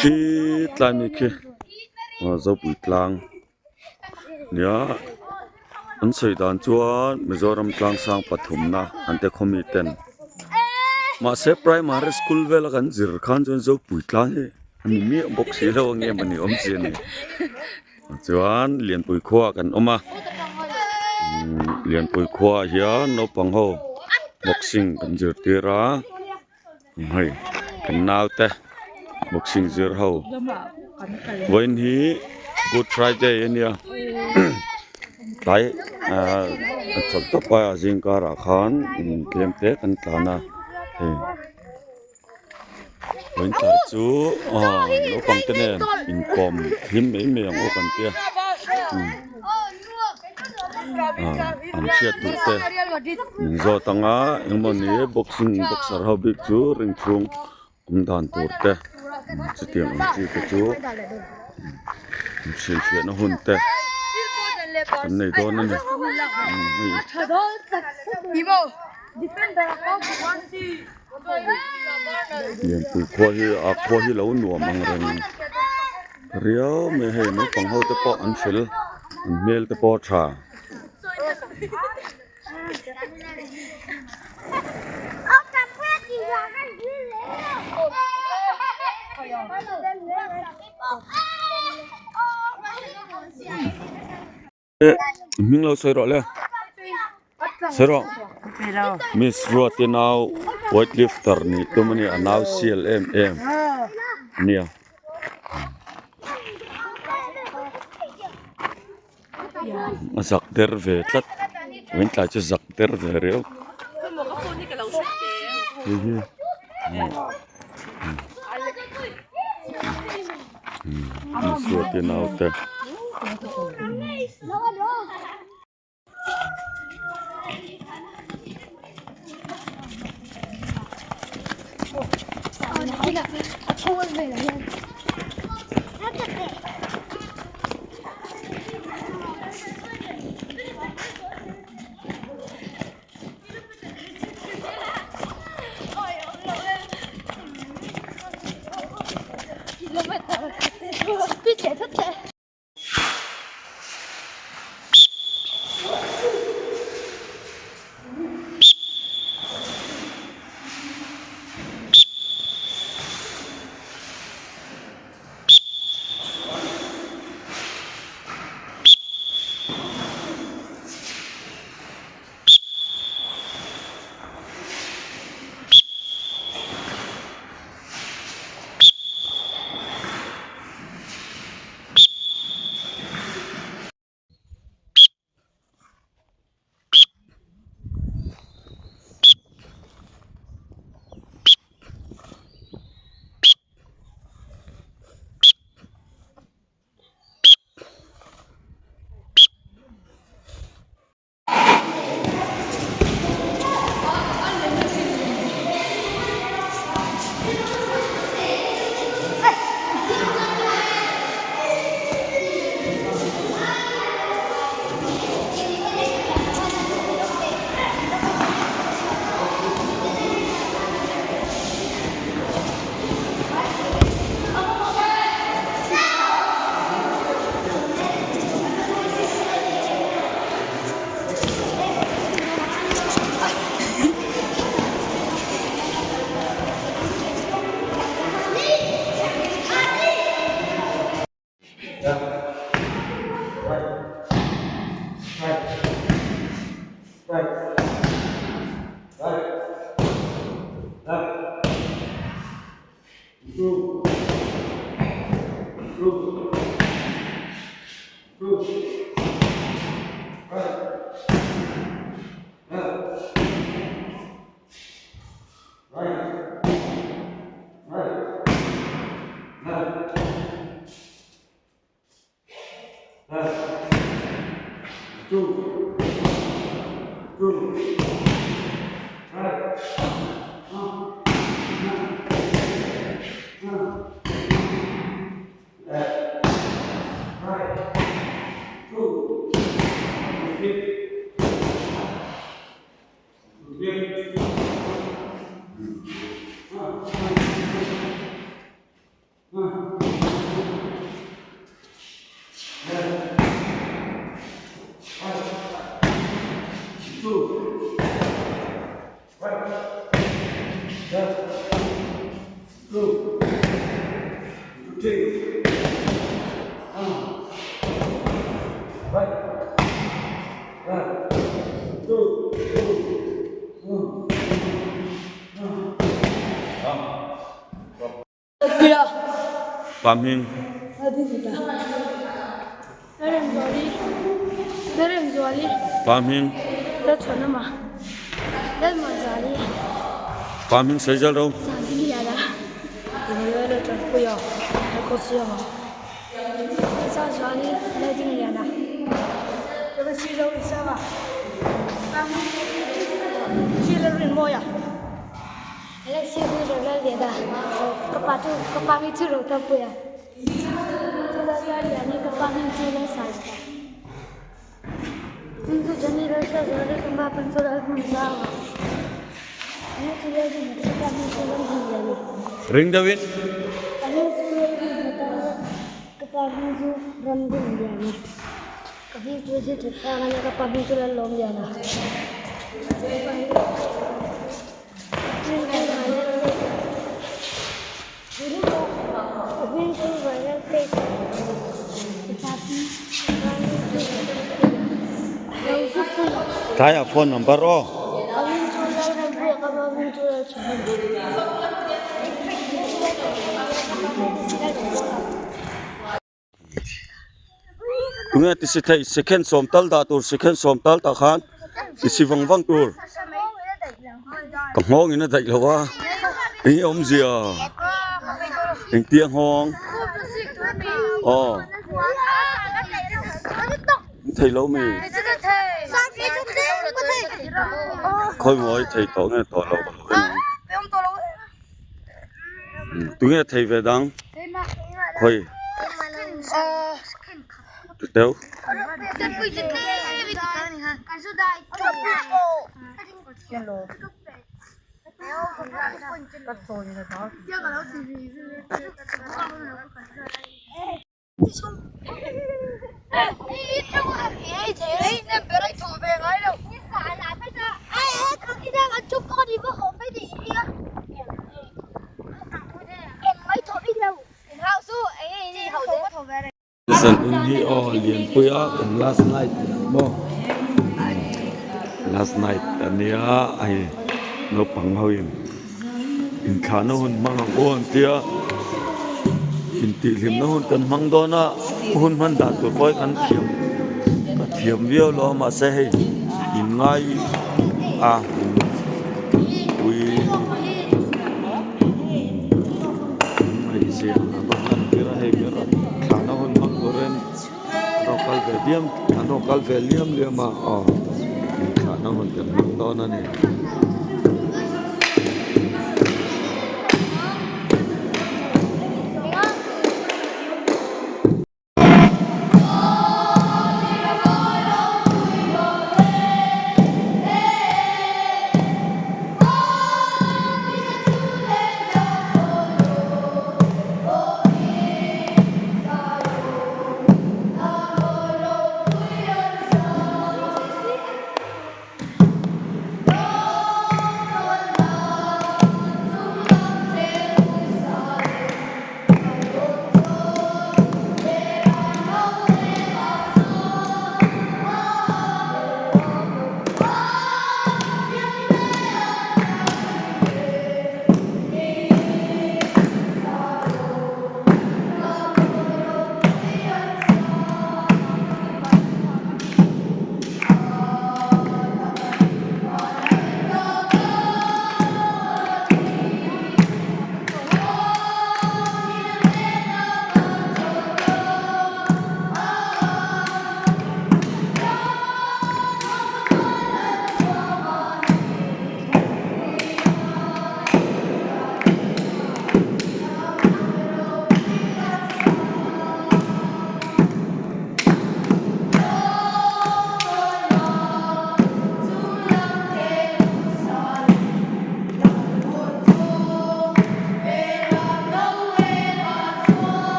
Khi tlai mi khi Zopui tlang nia an sawi dan chuan Mizoram tlang sang pathumna an te khaw mi ten mahse primary school vela kan zir khan chuan Zopui tlang hi a ni miah bawk si lo ang em a ni awm chi a ni chuan Lianpui khua ah kan awm a Lianpui khua ah hian naupang ho boxing kan zirtir a. Hei kan naute boxing zir ho vawiin hi good friday a nia tlai ahh a chawlh tawp a zing karah khan tlem te kan tlan a hei vawiin tlai chu aw naupang te nen inkawm hlim mai mai ang aw kan tia. An hriat duh te min zawt ang a engmawni boxing boxer ho bik chu ring chhung awm dan tur te chutiang ang chi te chu hrilhfiahna hun te kan nei dawn a ni. Lianpui khua hi a khua hi lo nuam ang reng. Riau mai hei naupang ho te pawh an fel an hmel te pawh a tha. Hming lo sawi rawh le sawi rawh miss Ruati nau weight lifter nih tum a nia a nau sial em em a nia. A zak der ve tlat vawiin tlai chu zak der ve riau hei hi miss Ruati nau te. Pa hming. Pa hming. Pa hming sawi zel ro. Ring deuhin. Tlaiah phone number aw. Tunge ti si thei second sawm tal dah tur second sawm tal tah khan ti si vang vang tur ka nghawng in a daih lo a eng nge awmzia engtia nghawng aw thei lo mi khawi mawi thei tawh nge tawh lo ka lo en ang tunge thei ve dang khawi teu. Zan in hi aw lianpui a kan last night ni ang maw last night a nia hei naupang ho in inthlahna hun hmang ang u an tia intihhlimna hun kan hmang dawn a hun hman dan tur pawh hi kan thiam ka thiam viau lo a mahse hei in ngai a pui Ngaihzia an rawn lan tir a hei ber a thlahna hun hmang turin an rawn kal ve diam an rawn kal ve liam liam a aw thlahna hun kan hmang dawn a ni.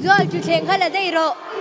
Zual chu thleng kha la daih rawh.